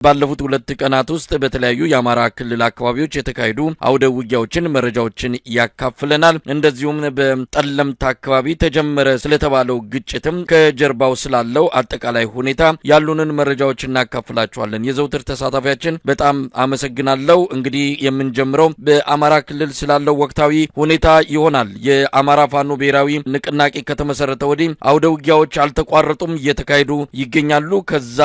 ባለፉት 2 ቀናት ውስጥ በተለያዩ የአማራ ክልል አካባቢዎች የተካሄዱ አውደ ውጊያዎችን መረጃዎችን ያካፍለናል። እንደዚሁም በጠለምት አካባቢ ተጀመረ ስለተባለው ግጭትም ከጀርባው ስላለው አጠቃላይ ሁኔታ ያሉንን መረጃዎች እናካፍላችኋለን። የዘውትር ተሳታፊያችን በጣም አመሰግናለሁ። እንግዲህ የምንጀምረው በአማራ ክልል ስላለው ወቅታዊ ሁኔታ ይሆናል። የአማራ ፋኖ ብሔራዊ ንቅናቄ ከተመሰረተ ወዲህ አውደ ውጊያዎች አልተቋረጡም፣ እየተካሄዱ ይገኛሉ። ከዛ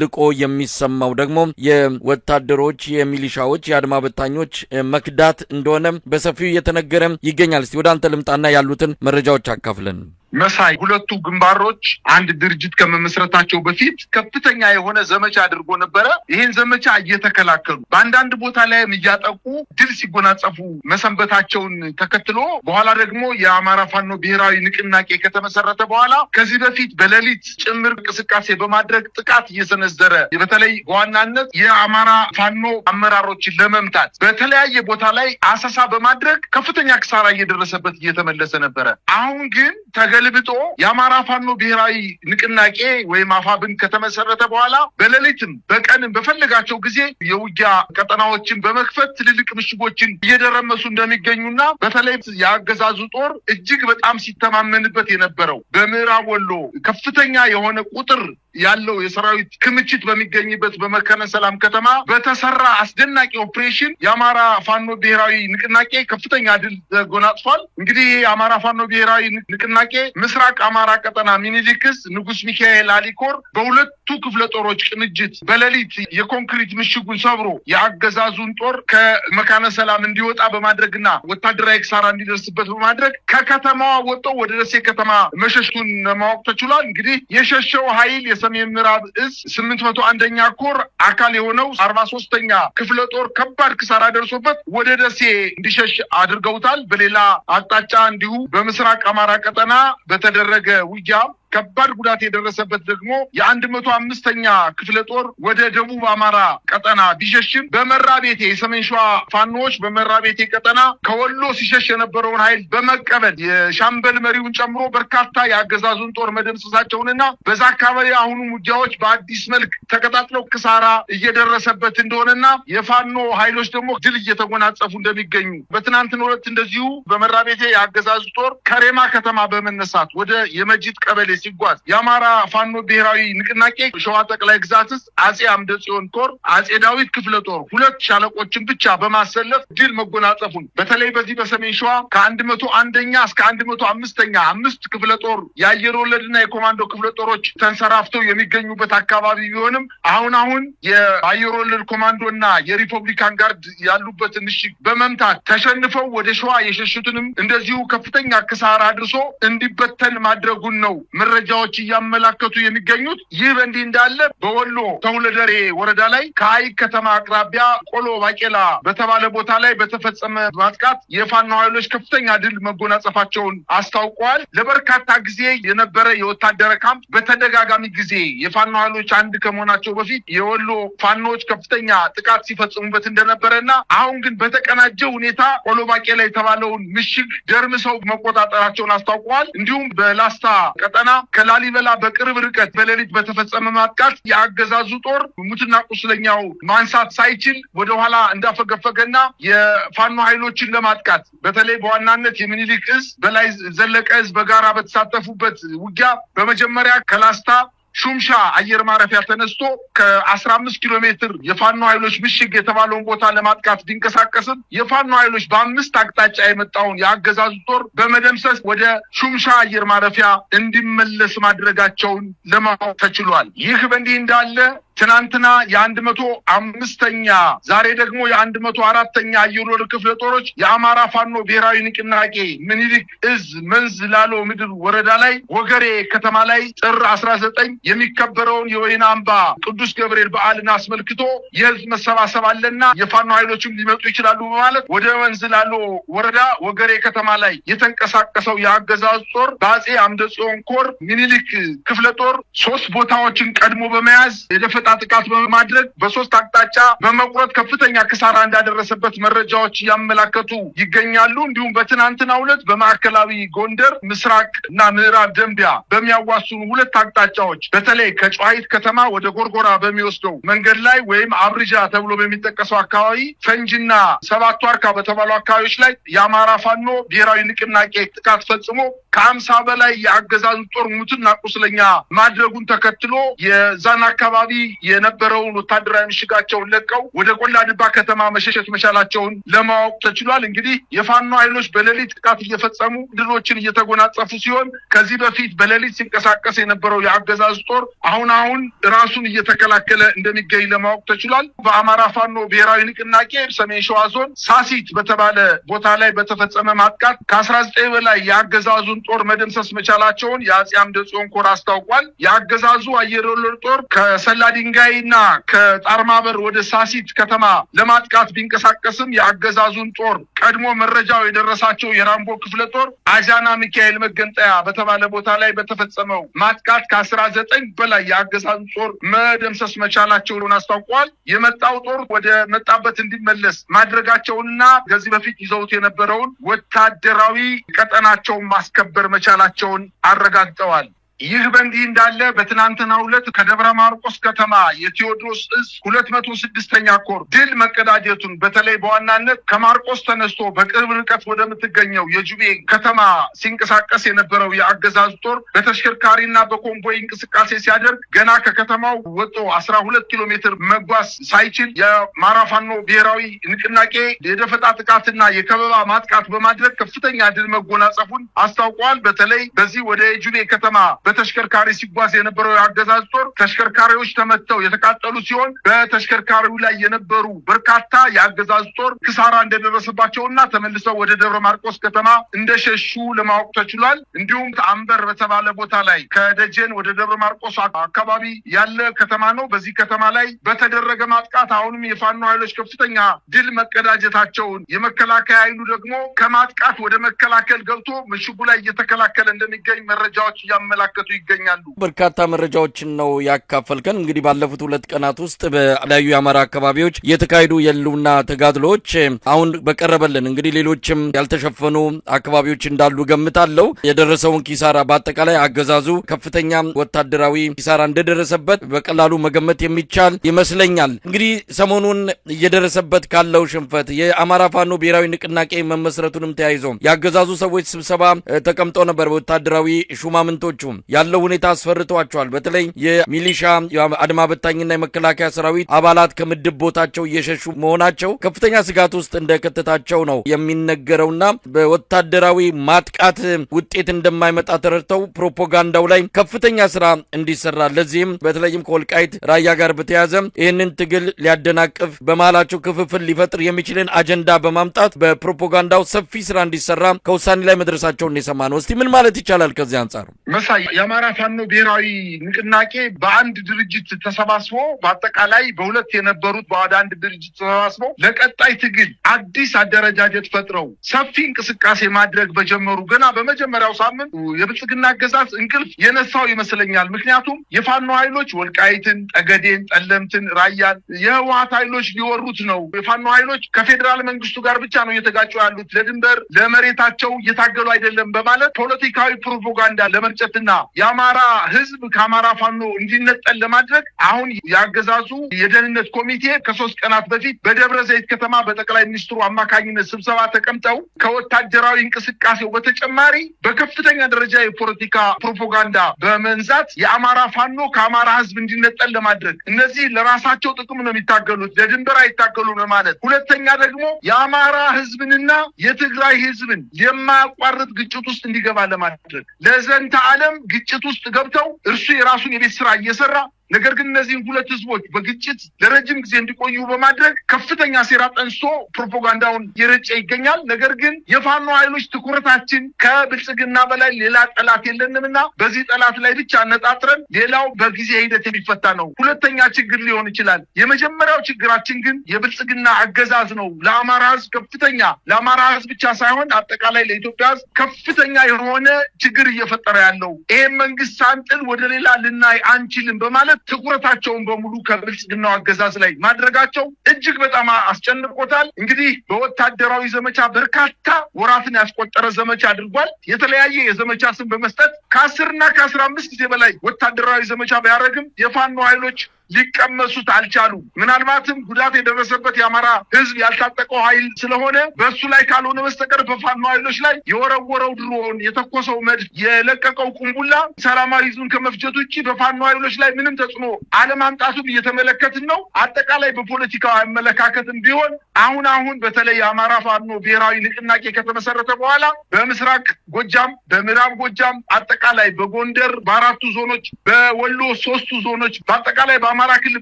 ልቆ የሚሰማው ደግሞ የወታደሮች፣ የሚሊሻዎች፣ የአድማ በታኞች መክዳት እንደሆነ በሰፊው እየተነገረ ይገኛል። እስቲ ወደ አንተ ልምጣና ያሉትን መረጃዎች አካፍለን። መሳይ፣ ሁለቱ ግንባሮች አንድ ድርጅት ከመመስረታቸው በፊት ከፍተኛ የሆነ ዘመቻ አድርጎ ነበረ። ይህን ዘመቻ እየተከላከሉ፣ በአንዳንድ ቦታ ላይም እያጠቁ ድል ሲጎናጸፉ መሰንበታቸውን ተከትሎ፣ በኋላ ደግሞ የአማራ ፋኖ ብሔራዊ ንቅናቄ ከተመሰረተ በኋላ ከዚህ በፊት በሌሊት ጭምር እንቅስቃሴ በማድረግ ጥቃት እየሰነዘረ፣ በተለይ በዋናነት የአማራ ፋኖ አመራሮችን ለመምታት በተለያየ ቦታ ላይ አሰሳ በማድረግ ከፍተኛ ኪሳራ እየደረሰበት እየተመለሰ ነበረ። አሁን ግን ተገልብጦ የአማራ ፋኖ ብሔራዊ ንቅናቄ ወይም አፋብን ከተመሰረተ በኋላ በሌሊትም በቀንም በፈለጋቸው ጊዜ የውጊያ ቀጠናዎችን በመክፈት ትልልቅ ምሽጎችን እየደረመሱ እንደሚገኙና በተለይ የአገዛዙ ጦር እጅግ በጣም ሲተማመንበት የነበረው በምዕራብ ወሎ ከፍተኛ የሆነ ቁጥር ያለው የሰራዊት ክምችት በሚገኝበት በመካነ ሰላም ከተማ በተሰራ አስደናቂ ኦፕሬሽን የአማራ ፋኖ ብሔራዊ ንቅናቄ ከፍተኛ ድል ተጎናጽፏል። እንግዲህ ይህ የአማራ ፋኖ ብሔራዊ ንቅናቄ ምስራቅ አማራ ቀጠና ሚኒሊክ እዝ ንጉስ ሚካኤል አሊ ኮር በሁለቱ ክፍለ ጦሮች ቅንጅት በሌሊት የኮንክሪት ምሽጉን ሰብሮ የአገዛዙን ጦር ከመካነ ሰላም እንዲወጣ በማድረግና ወታደራዊ ኪሳራ እንዲደርስበት በማድረግ ከከተማዋ ወጥቶ ወደ ደሴ ከተማ መሸሽቱን ማወቅ ተችሏል። እንግዲህ የሸሸው ኃይል የሰሜን ምዕራብ እዝ 801ኛ ኮር አካል የሆነው 43ኛ ክፍለ ጦር ከባድ ኪሳራ ደርሶበት ወደ ደሴ እንዲሸሽ አድርገውታል። በሌላ አቅጣጫ እንዲሁ በምስራቅ አማራ ቀጠና በተደረገ ውጊያ ከባድ ጉዳት የደረሰበት ደግሞ የ105ኛ ክፍለ ጦር ወደ ደቡብ አማራ ቀጠና ቢሸሽም በመራቤቴ የሰሜን ሸዋ ፋኖዎች በመራቤቴ ቀጠና ከወሎ ሲሸሽ የነበረውን ኃይል በመቀበል የሻምበል መሪውን ጨምሮ በርካታ የአገዛዙን ጦር መደምሰሳቸውንና በዛ አካባቢ አሁኑ ውጊያዎች በአዲስ መልክ ተቀጣጥለው ኪሳራ እየደረሰበት እንደሆነና የፋኖ ኃይሎች ደግሞ ድል እየተጎናጸፉ እንደሚገኙ፣ በትናንትናው ዕለት እንደዚሁ በመራቤቴ የአገዛዙ ጦር ከሬማ ከተማ በመነሳት ወደ የመጂት ቀበሌ ሲጓዝ የአማራ ፋኖ ብሔራዊ ንቅናቄ ሸዋ ጠቅላይ ግዛት እዝ አጼ አምደ ጽዮን ኮር አጼ ዳዊት ክፍለ ጦር ሁለት ሻለቆችን ብቻ በማሰለፍ ድል መጎናጸፉን፣ በተለይ በዚህ በሰሜን ሸዋ ከ101ኛ እስከ 105ኛ አምስት ክፍለ ጦር የአየር ወለድና የኮማንዶ ክፍለ ጦሮች ተንሰራፍተው የሚገኙበት አካባቢ ቢሆንም፣ አሁን አሁን የአየር ወለድ ኮማንዶና የሪፐብሊካን ጋርድ ያሉበትን ምሽግ በመምታት ተሸንፈው ወደ ሸዋ የሸሹትንም እንደዚሁ ከፍተኛ ኪሳራ አድርሶ እንዲበተን ማድረጉን ነው መረጃዎች እያመላከቱ የሚገኙት። ይህ በእንዲህ እንዳለ በወሎ ተሁለደሬ ወረዳ ላይ ከሀይቅ ከተማ አቅራቢያ ቆሎ ባቄላ በተባለ ቦታ ላይ በተፈጸመ ማጥቃት የፋኖ ኃይሎች ከፍተኛ ድል መጎናጸፋቸውን አስታውቀዋል። ለበርካታ ጊዜ የነበረ የወታደረ ካምፕ በተደጋጋሚ ጊዜ የፋኖ ኃይሎች አንድ ከመሆናቸው በፊት የወሎ ፋኖዎች ከፍተኛ ጥቃት ሲፈጽሙበት እንደነበረ እና አሁን ግን በተቀናጀ ሁኔታ ቆሎ ባቄላ የተባለውን ምሽግ ደርምሰው መቆጣጠራቸውን አስታውቀዋል። እንዲሁም በላስታ ቀጠና ከላሊበላ በቅርብ ርቀት በሌሊት በተፈጸመ ማጥቃት የአገዛዙ ጦር ሙትና ቁስለኛው ማንሳት ሳይችል ወደኋላ እንዳፈገፈገና የፋኖ ኃይሎችን ለማጥቃት በተለይ በዋናነት የሚኒሊክ እዝ፣ በላይ ዘለቀ እዝ በጋራ በተሳተፉበት ውጊያ በመጀመሪያ ከላስታ ሹምሻ አየር ማረፊያ ተነስቶ ከ15 ኪሎ ሜትር የፋኖ ኃይሎች ምሽግ የተባለውን ቦታ ለማጥቃት ቢንቀሳቀስም የፋኖ ኃይሎች በአምስት አቅጣጫ የመጣውን የአገዛዙ ጦር በመደምሰስ ወደ ሹምሻ አየር ማረፊያ እንዲመለስ ማድረጋቸውን ለማወቅ ተችሏል። ይህ በእንዲህ እንዳለ ትናንትና የ105ኛ፣ ዛሬ ደግሞ የ104ኛ አየር ወለድ ክፍለ ጦሮች የአማራ ፋኖ ብሔራዊ ንቅናቄ ምኒልክ እዝ መንዝ ላሎ ምድር ወረዳ ላይ ወገሬ ከተማ ላይ ጥር 19 የሚከበረውን የወይን አምባ ቅዱስ ገብርኤል በዓልን አስመልክቶ የህዝብ መሰባሰብ አለና የፋኖ ኃይሎችም ሊመጡ ይችላሉ በማለት ወደ መንዝ ላሎ ወረዳ ወገሬ ከተማ ላይ የተንቀሳቀሰው የአገዛዝ ጦር በአጼ አምደ ጽዮን ኮር ሚኒሊክ ክፍለ ጦር ሶስት ቦታዎችን ቀድሞ በመያዝ የደፈጣ የደፈጣ ጥቃት በማድረግ በሶስት አቅጣጫ በመቁረጥ ከፍተኛ ኪሳራ እንዳደረሰበት መረጃዎች እያመላከቱ ይገኛሉ። እንዲሁም በትናንትናው ዕለት በማዕከላዊ ጎንደር ምስራቅ እና ምዕራብ ደንቢያ በሚያዋስኑ ሁለት አቅጣጫዎች በተለይ ከጨዋሂት ከተማ ወደ ጎርጎራ በሚወስደው መንገድ ላይ ወይም አብርጃ ተብሎ በሚጠቀሰው አካባቢ ፈንጂና ሰባት ዋርካ በተባሉ አካባቢዎች ላይ የአማራ ፋኖ ብሔራዊ ንቅናቄ ጥቃት ፈጽሞ ከ50 በላይ የአገዛዙ ጦር ሙትና ቁስለኛ ማድረጉን ተከትሎ የዛን አካባቢ የነበረውን ወታደራዊ ምሽጋቸውን ለቀው ወደ ቆላ ድባ ከተማ መሸሸት መቻላቸውን ለማወቅ ተችሏል። እንግዲህ የፋኖ ኃይሎች በሌሊት ጥቃት እየፈጸሙ ድሎችን እየተጎናጸፉ ሲሆን ከዚህ በፊት በሌሊት ሲንቀሳቀስ የነበረው የአገዛዙ ጦር አሁን አሁን ራሱን እየተከላከለ እንደሚገኝ ለማወቅ ተችሏል። በአማራ ፋኖ ብሔራዊ ንቅናቄ ሰሜን ሸዋ ዞን ሳሲት በተባለ ቦታ ላይ በተፈጸመ ማጥቃት ከ19 በላይ የአገዛዙን ጦር መደምሰስ መቻላቸውን የአፄ አምደ ጽዮን ኮር አስታውቋል። የአገዛዙ አየር ወለድ ጦር ከሰላ ድንጋይና ከጣርማበር ወደ ሳሲት ከተማ ለማጥቃት ቢንቀሳቀስም የአገዛዙን ጦር ቀድሞ መረጃው የደረሳቸው የራምቦ ክፍለ ጦር አጃና ሚካኤል መገንጠያ በተባለ ቦታ ላይ በተፈጸመው ማጥቃት ከ19 በላይ የአገዛዙን ጦር መደምሰስ መቻላቸውን አስታውቋል። የመጣው ጦር ወደ መጣበት እንዲመለስ ማድረጋቸውንና ከዚህ በፊት ይዘውት የነበረውን ወታደራዊ ቀጠናቸውን ማስከበር መቻላቸውን አረጋግጠዋል። ይህ በእንዲህ እንዳለ በትናንትናው ዕለት ከደብረ ማርቆስ ከተማ የቴዎድሮስ እዝ 206ኛ ኮር ድል መቀዳጀቱን በተለይ በዋናነት ከማርቆስ ተነስቶ በቅርብ ርቀት ወደምትገኘው የጁቤ ከተማ ሲንቀሳቀስ የነበረው የአገዛዙ ጦር በተሽከርካሪና በኮንቮይ እንቅስቃሴ ሲያደርግ ገና ከከተማው ወጥቶ 12 ኪሎ ሜትር መጓዝ ሳይችል የአማራ ፋኖ ብሔራዊ ንቅናቄ የደፈጣ ጥቃትና የከበባ ማጥቃት በማድረግ ከፍተኛ ድል መጎናጸፉን አስታውቋል። በተለይ በዚህ ወደ የጁቤ ከተማ በተሽከርካሪ ሲጓዝ የነበረው የአገዛዝ ጦር ተሽከርካሪዎች ተመተው የተቃጠሉ ሲሆን በተሽከርካሪው ላይ የነበሩ በርካታ የአገዛዝ ጦር ኪሳራ እንደደረሰባቸውና ተመልሰው ወደ ደብረ ማርቆስ ከተማ እንደሸሹ ለማወቅ ተችሏል። እንዲሁም አንበር በተባለ ቦታ ላይ ከደጀን ወደ ደብረ ማርቆስ አካባቢ ያለ ከተማ ነው። በዚህ ከተማ ላይ በተደረገ ማጥቃት አሁንም የፋኖ ኃይሎች ከፍተኛ ድል መቀዳጀታቸውን፣ የመከላከያ ኃይሉ ደግሞ ከማጥቃት ወደ መከላከል ገብቶ ምሽጉ ላይ እየተከላከለ እንደሚገኝ መረጃዎች እያመላከቱ ይገኛሉ። በርካታ መረጃዎችን ነው ያካፈልከን። እንግዲህ ባለፉት 2 ቀናት ውስጥ በተለያዩ የአማራ አካባቢዎች የተካሄዱ የህልውና ተጋድሎዎች አሁን በቀረበልን እንግዲህ ሌሎችም ያልተሸፈኑ አካባቢዎች እንዳሉ ገምታለሁ። የደረሰውን ኪሳራ በአጠቃላይ አገዛዙ ከፍተኛ ወታደራዊ ኪሳራ እንደደረሰበት በቀላሉ መገመት የሚቻል ይመስለኛል። እንግዲህ ሰሞኑን እየደረሰበት ካለው ሽንፈት የአማራ ፋኖ ብሔራዊ ንቅናቄ መመስረቱንም ተያይዞ የአገዛዙ ሰዎች ስብሰባ ተቀምጠው ነበር። በወታደራዊ ሹማምንቶቹ ያለው ሁኔታ አስፈርቷቸዋል። በተለይ የሚሊሻ የአድማ በታኝና የመከላከያ ሰራዊት አባላት ከምድብ ቦታቸው እየሸሹ መሆናቸው ከፍተኛ ስጋት ውስጥ እንደከተታቸው ነው የሚነገረውና በወታደራዊ ማጥቃት ውጤት እንደማይመጣ ተረድተው ፕሮፓጋንዳው ላይ ከፍተኛ ስራ እንዲሰራ ለዚህም በተለይም ከወልቃይት ራያ ጋር በተያያዘ ይህንን ትግል ሊያደናቅፍ በመሃላቸው ክፍፍል ሊፈጥር የሚችልን አጀንዳ በማምጣት በፕሮፓጋንዳው ሰፊ ስራ እንዲሰራ ከውሳኔ ላይ መድረሳቸውን የሰማ ነው። እስቲ ምን ማለት ይቻላል ከዚህ አንጻር? መሳይ፣ የአማራ ፋኖ ብሔራዊ ንቅናቄ በአንድ ድርጅት ተሰባስቦ በአጠቃላይ በሁለት የነበሩት በወደ አንድ ድርጅት ተሰባስበው ለቀጣይ ትግል አዲስ አደረጃጀት ፈጥረው ሰፊ እንቅስቃሴ ማድረግ በጀመሩ ገና በመጀመሪያው ሳምንት የብልጽግና አገዛዝ እንቅልፍ የነሳው ይመስለኛል። ምክንያቱም የፋኖ ኃይሎች ወልቃይትን፣ ጠገዴን፣ ጠለምትን፣ ራያን የህወሓት ኃይሎች ሊወሩት ነው። የፋኖ ኃይሎች ከፌዴራል መንግስቱ ጋር ብቻ ነው እየተጋጩ ያሉት፣ ለድንበር ለመሬታቸው እየታገሉ አይደለም በማለት ፖለቲካዊ ፕሮፓጋንዳ ለመርጨትና የአማራ ህዝብ ከአማራ ፋኖ እንዲነጠል ለማድረግ አሁን የአገዛዙ የደህንነት ኮሚቴ ከ3 ቀናት በፊት በደብረ ዘይት ከተማ በጠቅላይ ሚኒስትሩ አማካኝነት ስብሰባ ተቀምጠው ከወታደራዊ እንቅስቃሴው በተጨማሪ በከፍተኛ ደረጃ የፖለቲካ ፕሮፓጋንዳ በመንዛት የአማራ ፋኖ ከአማራ ህዝብ እንዲነጠል ለማድረግ እነዚህ ለራሳቸው ጥቅም ነው የሚታገሉት፣ ለድንበር አይታገሉም ለማለት። ሁለተኛ ደግሞ የአማራ ህዝብንና የትግራይ ህዝብን የማያቋርጥ ግጭት ውስጥ እንዲገባ ለማድረግ ለዘንተ ዓለም ግጭት ውስጥ ገብተው እርሱ የራሱን የቤት ስራ እየሰራ ነገር ግን እነዚህን ሁለት ህዝቦች በግጭት ለረጅም ጊዜ እንዲቆዩ በማድረግ ከፍተኛ ሴራ ጠንስሶ ፕሮፓጋንዳውን እየረጨ ይገኛል። ነገር ግን የፋኖ ኃይሎች ትኩረታችን ከብልጽግና በላይ ሌላ ጠላት የለንምና በዚህ ጠላት ላይ ብቻ አነጣጥረን ሌላው በጊዜ ሂደት የሚፈታ ነው። ሁለተኛ ችግር ሊሆን ይችላል። የመጀመሪያው ችግራችን ግን የብልጽግና አገዛዝ ነው። ለአማራ ህዝብ ከፍተኛ ለአማራ ህዝብ ብቻ ሳይሆን አጠቃላይ ለኢትዮጵያ ህዝብ ከፍተኛ የሆነ ችግር እየፈጠረ ያለው ይሄን መንግስት ሳንጥል ወደ ሌላ ልናይ አንችልም በማለት በማለት ትኩረታቸውን በሙሉ ከብልጽግናው አገዛዝ ላይ ማድረጋቸው እጅግ በጣም አስጨንቆታል። እንግዲህ በወታደራዊ ዘመቻ በርካታ ወራትን ያስቆጠረ ዘመቻ አድርጓል። የተለያየ የዘመቻ ስም በመስጠት ከ10 እና ከ15 ጊዜ በላይ ወታደራዊ ዘመቻ ቢያደርግም የፋኖ ኃይሎች ሊቀመሱት አልቻሉም። ምናልባትም ጉዳት የደረሰበት የአማራ ሕዝብ ያልታጠቀው ኃይል ስለሆነ በእሱ ላይ ካልሆነ በስተቀር በፋኖ ኃይሎች ላይ የወረወረው ድሮን፣ የተኮሰው መድፍ፣ የለቀቀው ቁምቡላ ሰላማዊ ሕዝብን ከመፍጀት ውጭ በፋኖ ኃይሎች ላይ ምንም ተጽዕኖ አለማምጣቱም እየተመለከትን ነው። አጠቃላይ በፖለቲካዊ አመለካከትም ቢሆን አሁን አሁን በተለይ የአማራ ፋኖ ብሔራዊ ንቅናቄ ከተመሰረተ በኋላ በምስራቅ ጎጃም፣ በምዕራብ ጎጃም፣ አጠቃላይ በጎንደር በአራቱ ዞኖች፣ በወሎ 3ቱ ዞኖች፣ በአጠቃላይ በአማራ ክልል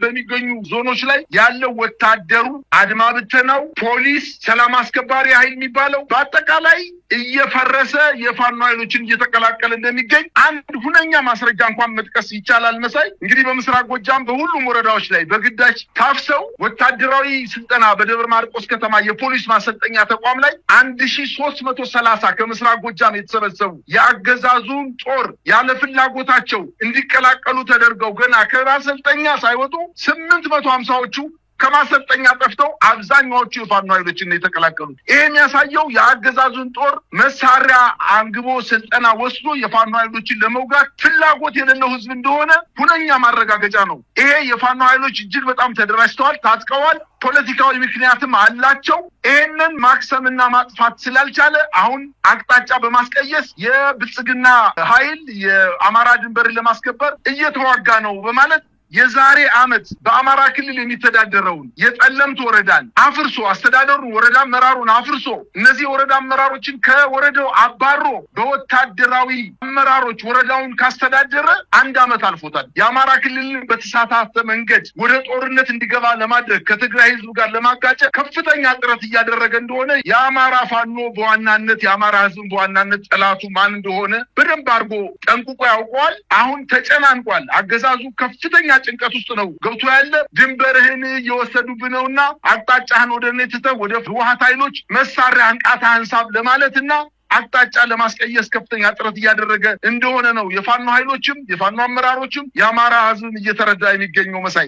በሚገኙ ዞኖች ላይ ያለው ወታደሩ፣ አድማ ብተናው፣ ፖሊስ፣ ሰላም አስከባሪ ኃይል የሚባለው በአጠቃላይ እየፈረሰ የፋኖ ኃይሎችን እየተቀላቀለ እንደሚገኝ አንድ ሁነኛ ማስረጃ እንኳን መጥቀስ ይቻላል። መሳይ፣ እንግዲህ በምስራቅ ጎጃም በሁሉም ወረዳዎች ላይ በግዳጅ ታፍሰው ወታደራዊ ስልጠና በደብረ ማርቆስ ከተማ የፖሊስ ማሰልጠኛ ተቋም ላይ 1330 ከምስራቅ ጎጃም የተሰበሰቡ የአገዛዙን ጦር ያለ ፍላጎታቸው እንዲቀላቀሉ ተደርገው ገና ከማሰልጠኛ ሳይወጡ 850ዎቹ ከማሰልጠኛ ጠፍተው አብዛኛዎቹ የፋኖ ኃይሎችን ነው የተቀላቀሉት። ይሄ የሚያሳየው የአገዛዙን ጦር መሳሪያ አንግቦ ስልጠና ወስዶ የፋኖ ኃይሎችን ለመውጋት ፍላጎት የሌለው ህዝብ እንደሆነ ሁነኛ ማረጋገጫ ነው። ይሄ የፋኖ ኃይሎች እጅግ በጣም ተደራጅተዋል፣ ታጥቀዋል፣ ፖለቲካዊ ምክንያትም አላቸው። ይሄንን ማክሰምና ማጥፋት ስላልቻለ አሁን አቅጣጫ በማስቀየስ የብልጽግና ኃይል የአማራ ድንበርን ለማስከበር እየተዋጋ ነው በማለት የዛሬ ዓመት በአማራ ክልል የሚተዳደረውን የጠለምት ወረዳን አፍርሶ፣ አስተዳደሩን ወረዳ አመራሩን አፍርሶ፣ እነዚህ የወረዳ አመራሮችን ከወረዳው አባሮ በወታደራዊ አመራሮች ወረዳውን ካስተዳደረ አንድ ዓመት አልፎታል። የአማራ ክልልን በተሳሳተ መንገድ ወደ ጦርነት እንዲገባ ለማድረግ፣ ከትግራይ ህዝብ ጋር ለማጋጨት ከፍተኛ ጥረት እያደረገ እንደሆነ፣ የአማራ ፋኖ በዋናነት የአማራ ህዝብን በዋናነት ጠላቱ ማን እንደሆነ በደንብ አድርጎ ጠንቅቆ ያውቀዋል። አሁን ተጨናንቋል። አገዛዙ ከፍተኛ ጭንቀት ውስጥ ነው ገብቶ ያለ። ድንበርህን እየወሰዱብህ ነውና አቅጣጫህን ወደ እኔ ትተህ ወደ ህወሓት ኃይሎች መሳሪያ አንቃታ አንሳብ ለማለትና አቅጣጫ ለማስቀየስ ከፍተኛ ጥረት እያደረገ እንደሆነ ነው የፋኖ ኃይሎችም የፋኖ አመራሮችም የአማራ ህዝብም እየተረዳ የሚገኘው መሳይ።